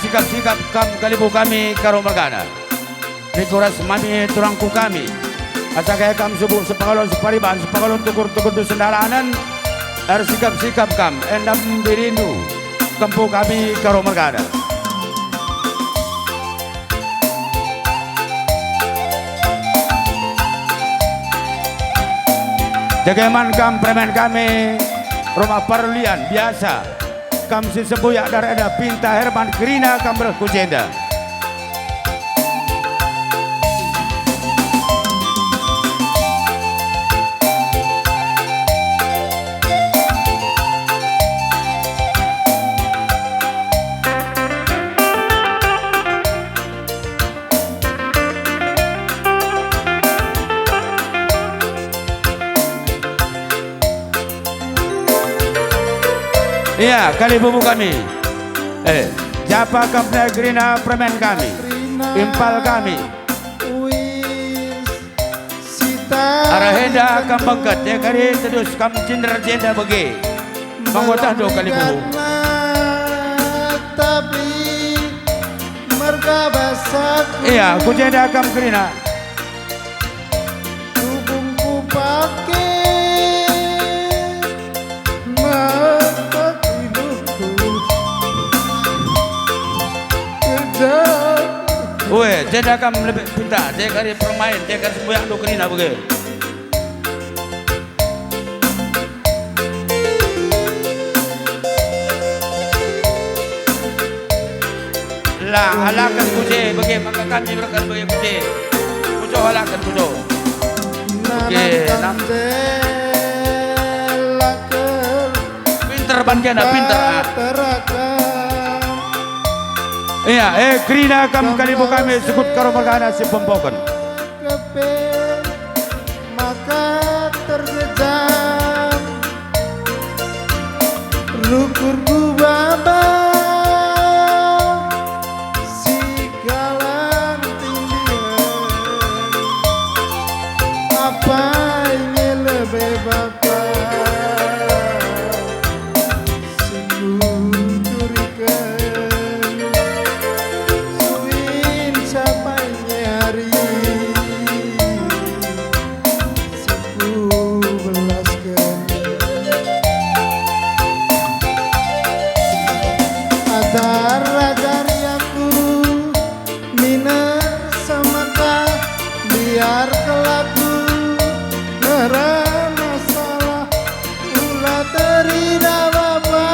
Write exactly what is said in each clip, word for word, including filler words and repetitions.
Sikap-sikap kam kalimbubu kami Karo mergana. Nikolas mami turangku kami. Asa kai kam subuk sepengalon separiban, sepengalon tukur-tukur dusun dalanen, ersikap-sikap kam, endam dirindu, kempu kami Karo mergana. Jage man kam peremen kami, Rumah Parlian biasa. Kam si sembuyak darenda Pinta Herman kerina kam reh ku jenda. Ia, kalimbubu kami. Eh, japa kam nai kerina peremen kami, impal kami. Arah enda kam bengket, ya kari tedus kam cinder jenda bage. Manggotahndu kalimbubu. Tapi merga basaku. Ia, ku jenda kam kerina. Tubung kupake mata tiluhku. Kerja. Ue, jenda kam lebih pinta, jenda kari permain, jenda kari sembuyak do kerina bage. La, alaken ku je, bage maka kami berkat bage ku je. Pujo alaken, pujo. Oke, nam. Pinter ban kena, pinter, ah. Ia, eh, kerina kam kalimbubu kami, sukut Karo mergana si pempoken. Kepe maka terjejam rukurku baba si kalang tindihen. Apai nge lebe bapa? Si kuturiken, suin sapai nge ari si kubelasken. Ajar-ajari aku Nina semaka biar kelaku ngerana salah, ula terida bapa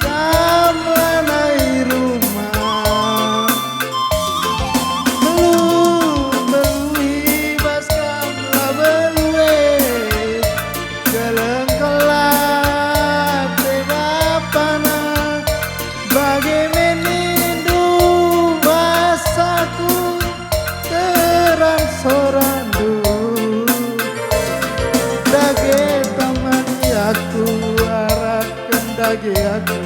kam lanai rumah. Belu, belu i bas kam la belu e, keleng kelak te bapana. Bage me nindu basaku, terang sorandu. Dage tamani aku, arahken dage aku,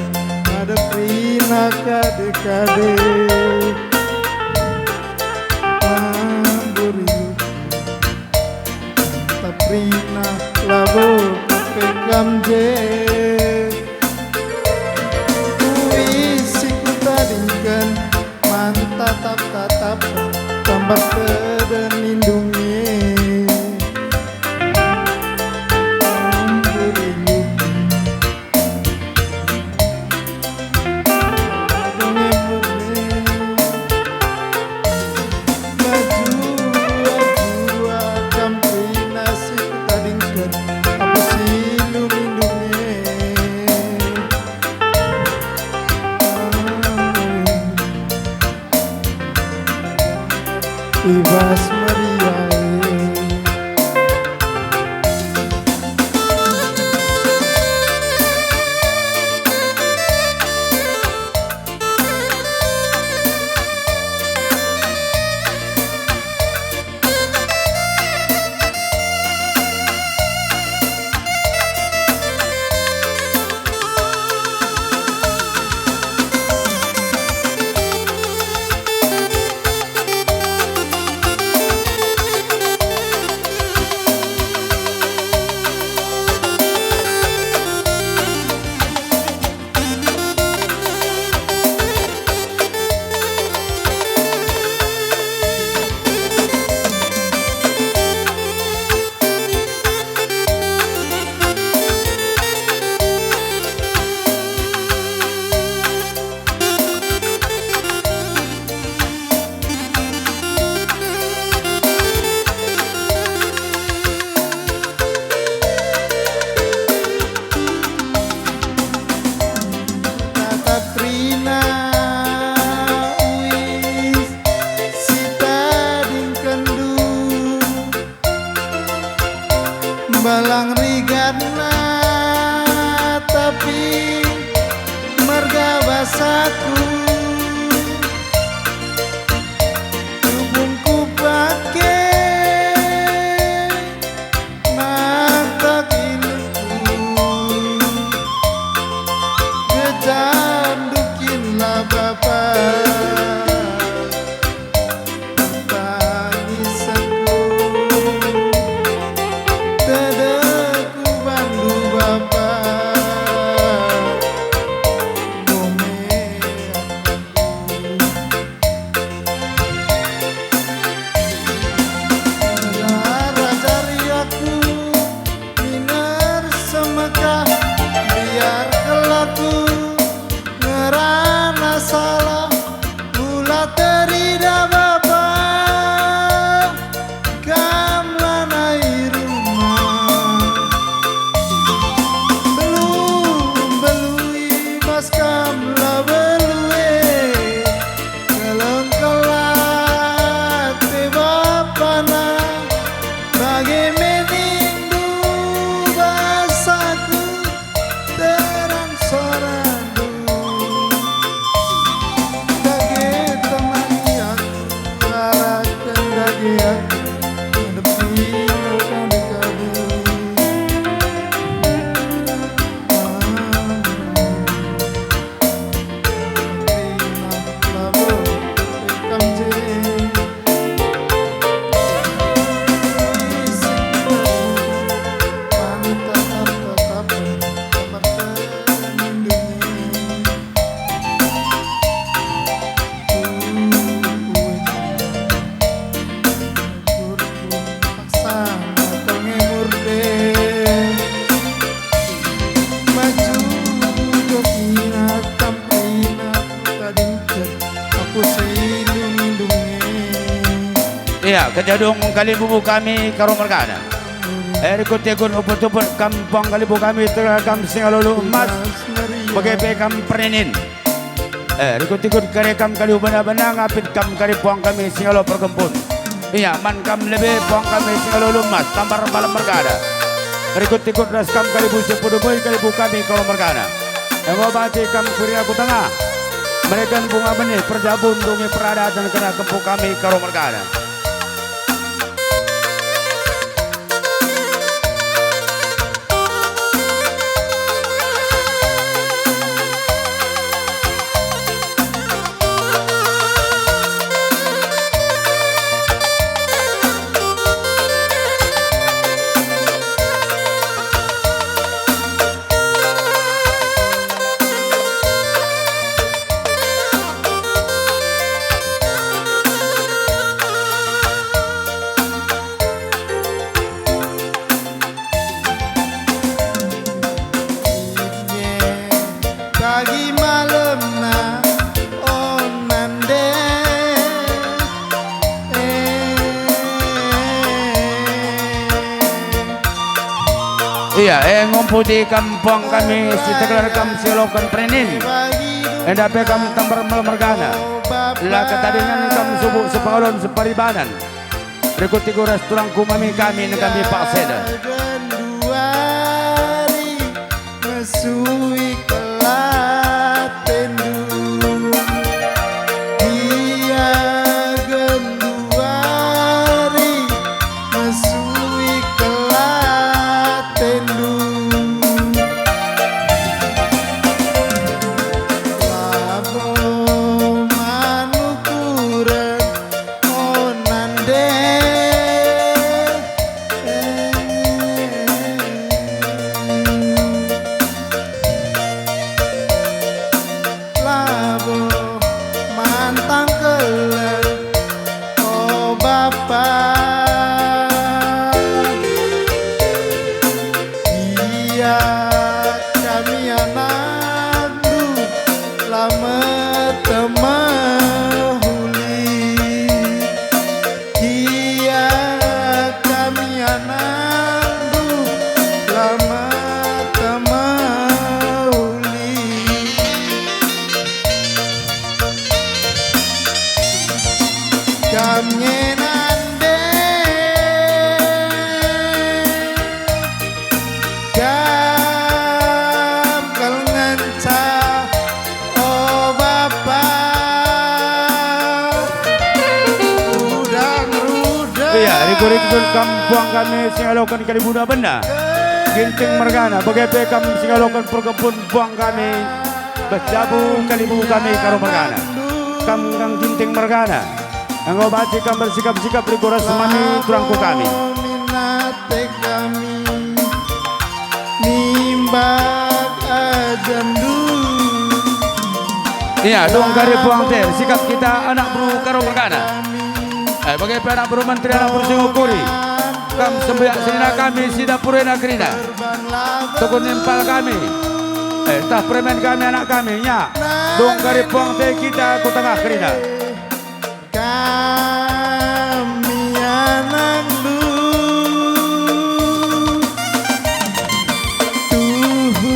ngadep kerina kade-kade. Tamburiku. Tapi nah labo kepe kam je. Kuis si kutadingken man tatap-tatap tambah keden nindungi. Tamburiku. I bas meriah e. Ya, kejadung kalimbubu kami Karo mergana. Eh, rikut-ikut uput-uput kam puang kalimbubu kami, tegal kam Singalulu Emas, bage pe kam Perninin. Eh, rikut-ikut kari kam kalimbubu bena-bena, ngapit kam kari puang kami Singalulu Perkempun. Ia, man kam lebe puang kami Singalulu Emas, Tambar Malem mergana. Rikut-ikut ras kam kalimbubu si pudumui kalimbubu kami Karo mergana. Enggo banci kam kuria ku tengah. Mereken bunga benih perjabun dungi peradaten kena kempu kami Karo mergana. Pagi malemna onan de. Ia, e, ngumputi kam puang kami si tegelar kam si loken Perninin. Enda pe kam Tambar Malem mergana. La ketadingen kam subuk sepangulun separibanan. Rikut-ikut ras turang kumami kami nengkami pakseda. Genduari mesui kelatendu. Ia genduari mesui kelatendu. Labo manukuren onan de. Labo mantang keleng, o Bapa. Ia kami anakndu, la meteh mehuli. Ia kami anakndu, la meteh mehuli. Kam nge nande, kam kal ngenca, o Bapa. Rudang-rudang. Ia, rikut-ikut kam puang kami si ngaloken kalimbubu bena. Ginting mergana, bage pe kam si ngaloken perkempun puang kami. Bas jabu kalimbubu kami Karo mergana. Kam enggang Ginting mergana. Enggo banci kam bersikap-sikap rikut ras mami turangku kami. Minate kami nimbak ajandu. Ia, dung kari puang te, sikap kita anak beru Karo mergana. Eh, bage pe anak beru menteri, anak beru si ngukuri. Kam sembiak senina kami si dapur ena kerina. Tukun nimpal kami. Eh, tah peremen kami anak kami, nya. Dung kari puang te kita ku tengah kerina. Kami anakndu, tuhu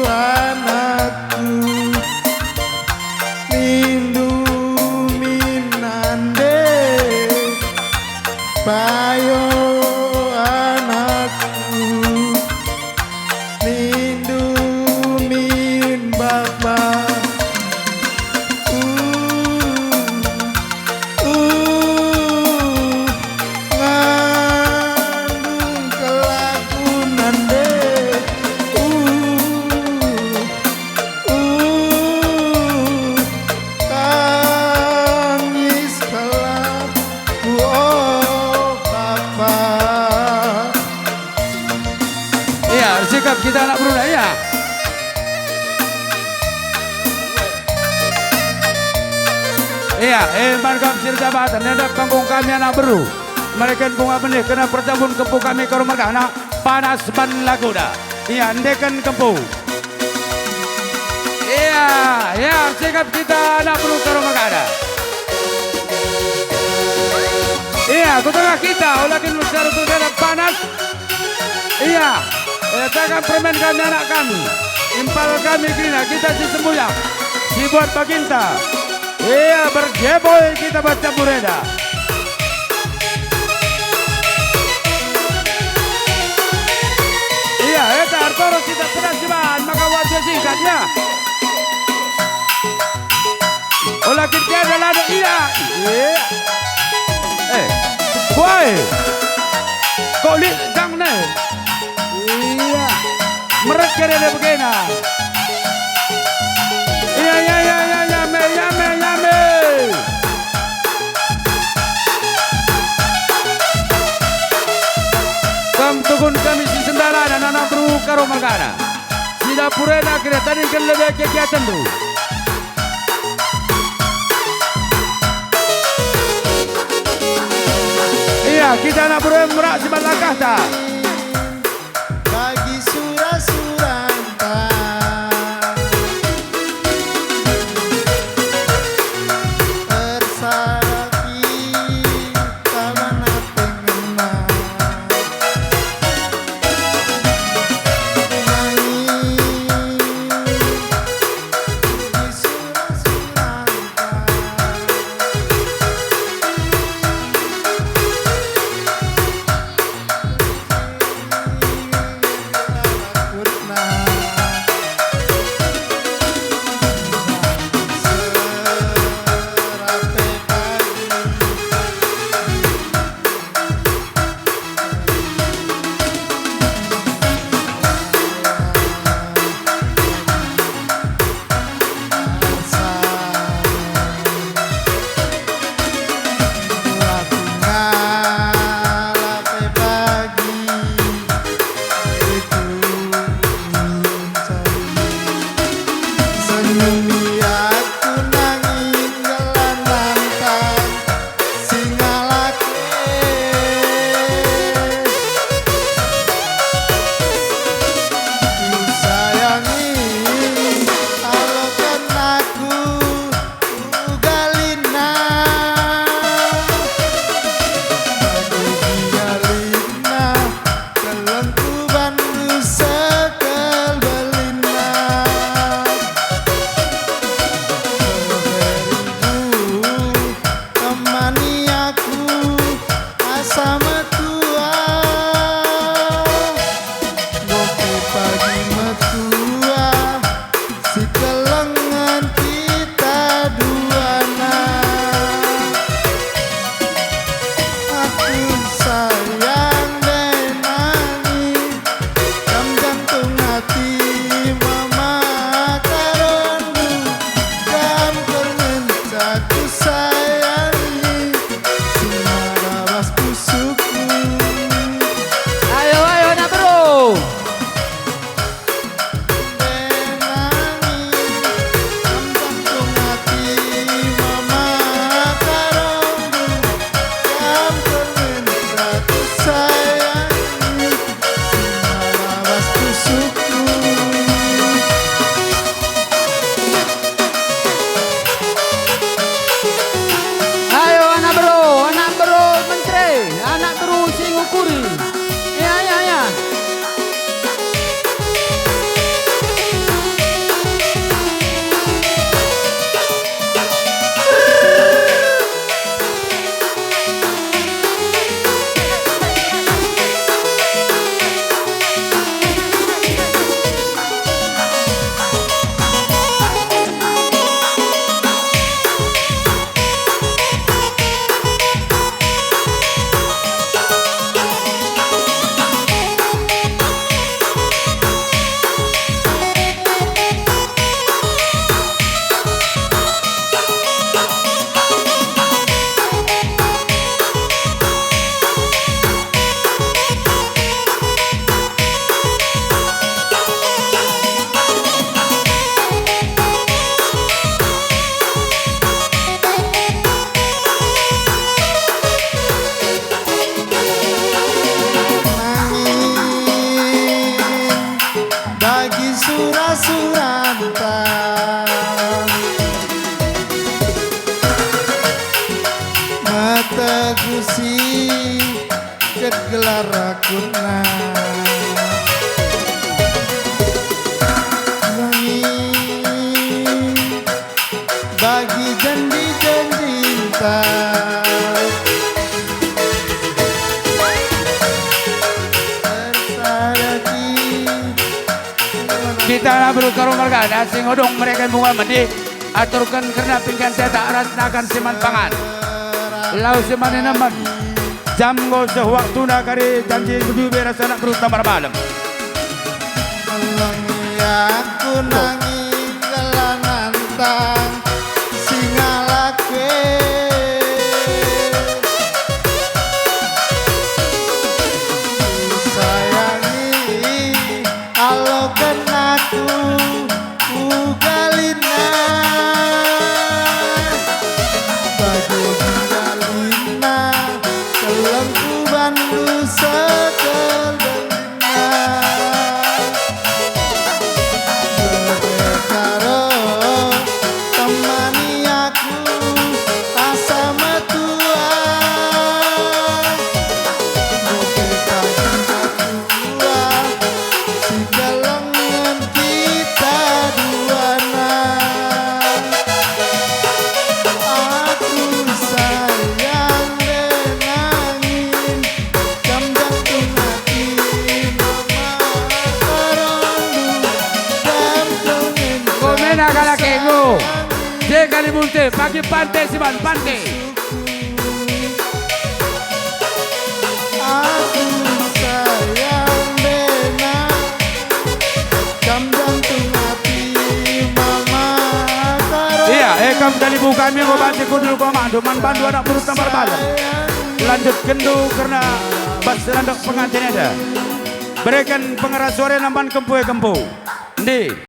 anakku, nindu min nande, payo anakku. Nindu min Bapa. Uh, uh, ngandung kelakunan de. Uh, uh, tangis kelaku, oh Bapa. Ia, sikap kita anak beruna, ia. Ia, eh, man kam si erjabatan, nendap kangkung kami anak beru. Mereken bunga benih, kena perjabun kempu kami Karo mergana, panas ban laguda. Ia, endeken kempu. Ia, ia, sikap kita anak beru Karo mergana. Ia, Ku tengah kita, ola kin secara tundana panas. Ia, ia takkan permen kami anak kami. Impal kami kerina kita si sembuyak, si buat baginta. Ia berjeboi kita bas campur enda. Ia, eta ertoros kita pedas si bahan, maka waktu singkat, ia. Ola kin tiada lano ia. Iya. Eh, woi. Kok lit jang ne? Iya. Meret kere de begena. Iya, iya, iya, iya, iya, me, iya, me, iya, me. Kam tukun kami si sendara dan anak beru karo mergana. Si dapur enda kira tadingken lebe kegiatenndu. Iya, kita anak beru merak si langkahta. Bagi sura-suranta. Ersarati taban ate ngena. Senyumi aku nangi gelananta. Singalake. Kusayangi aloken aku ugalina. Aku digalina, kelengku bandu sekel belina. Beberiku temani aku asa metua, ngopi pagi metua, sikelengen kita duana. Aku sayang denangi, kam jantung ati mama karondu, kam kerna aku sayangi, si mada bas pusuhku. Ayo, ayo, anak beru. Ayo, anak beru, anak beru mentre, anak beru si ngukuri. Ya, ya, ya. Bagi sura-suranta, mata ku si Lar aku na wangi bagi janji-janjinta. Tersadaki. Kita anak beru Karo Margana, sing odong mereken bunga medi, aturken kerna pinggan cetak ras nakan siman pangan. Lau siman inemen, jam enggo seh waktuna kari janji ngejube ras anak beru Tambar Malem. Melengi aku nangi gelah nantang si ngalak e. Sayangi aloken aku uga lina. Bage gia lina kelengku bandu sekel belina. Bebe Karo temani aku asa metua. Bebe Karo metua, sigelengen kita duana. Aku sayang denangin, kam jantung ati mama, karondu dampengin. Komena kalak enggo. Je kali munte, pagi pante siban pante. Aku sayang denang, kam jantung ati mama, karondu. Iya, eh, kam dalibu kami enggo banci kundul komandu man bandu anak beru Tambar Malem. Lanjutkenndu kerna bas randok pengantin enda. Bereken pengeras suara namban kempu e kempu. Ndi.